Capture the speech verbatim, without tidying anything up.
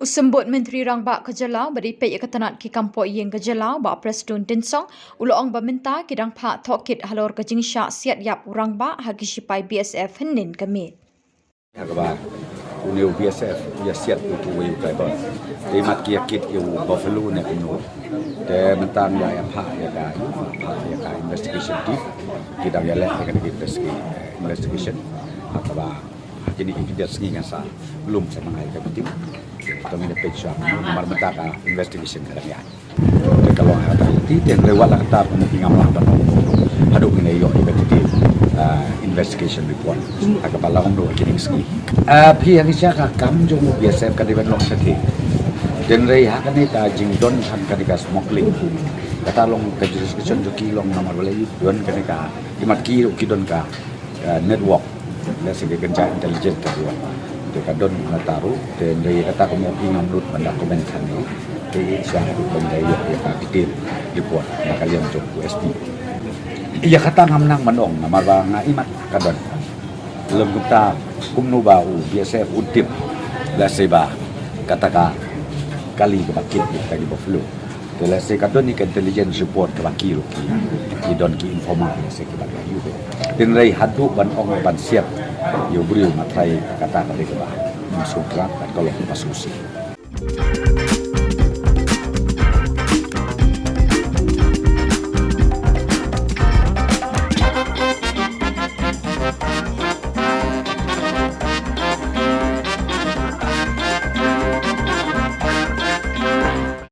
U Symbud Myntri Rangbah ka jylla uba dei peit ïa ka tnat ki kam pohïing ka jylla, Bah Prestone Tynsong, u la ong ba mynta ki dang phah tohkit halor ka jingshah siat ïap u rangbah ha ki shipai B S F hynnin ka miet. Ha kaba une u B S F u ïa siat ïa uwei u tribal. Te imat ki ïa kit ïa u buffalo ne kumno. Te mynta ngi la ïa phah ïa ka, phah ïa ka investigation team. Ki dang ïaleh ïa ka investigation. Ha kaba ha kine ki khyndai sngi ngan sa lum sa mangai ka meeting. Te ngin ïa peit shuwa namar mynta ka investigation ka dang ïaid. Te ka long ha kata ka lynti te hynrei wat la katta kumno ki ngam lah ban ong haduh ngin ïa ïoh ïa ka detail, ah, investigation report ha kaba la ong ruh ha kine ki sngi. Ah, phi ïa ngi sha ka kam jong u B S F ka dei ban long shathie. Te hynrei ha kane ka jingdon ha kane ka smuggling, kata long ka jurisdiction jong ki long namar balei don kane ka, imat ki ruh ki don ka, ah, network. Lehse ka kynja intelligence ka dei. Te ka don na ta ruh, te hynrei kata ka mut ngam lut ban da comment hangne. Te sha haduh ban da ïoh ïa ka detail report na ka liang jong u S P. Ïa kata ngam nang ban ong namar ba nga imat ka don. Lem kumta kumno ba u B S F u tip lehse ba kata ka kali kaba kit ïa ka buffalo. Te lehse ka don ïa ka intelligence report kaba ki ruh ki, ki don ki informer lehse kiba ka ïoh. Te hynrei haduh ban ong ban siat ïa u briew nga tharai kata ka dei kaba sngewtynnat bad ka long kaba sngewsih.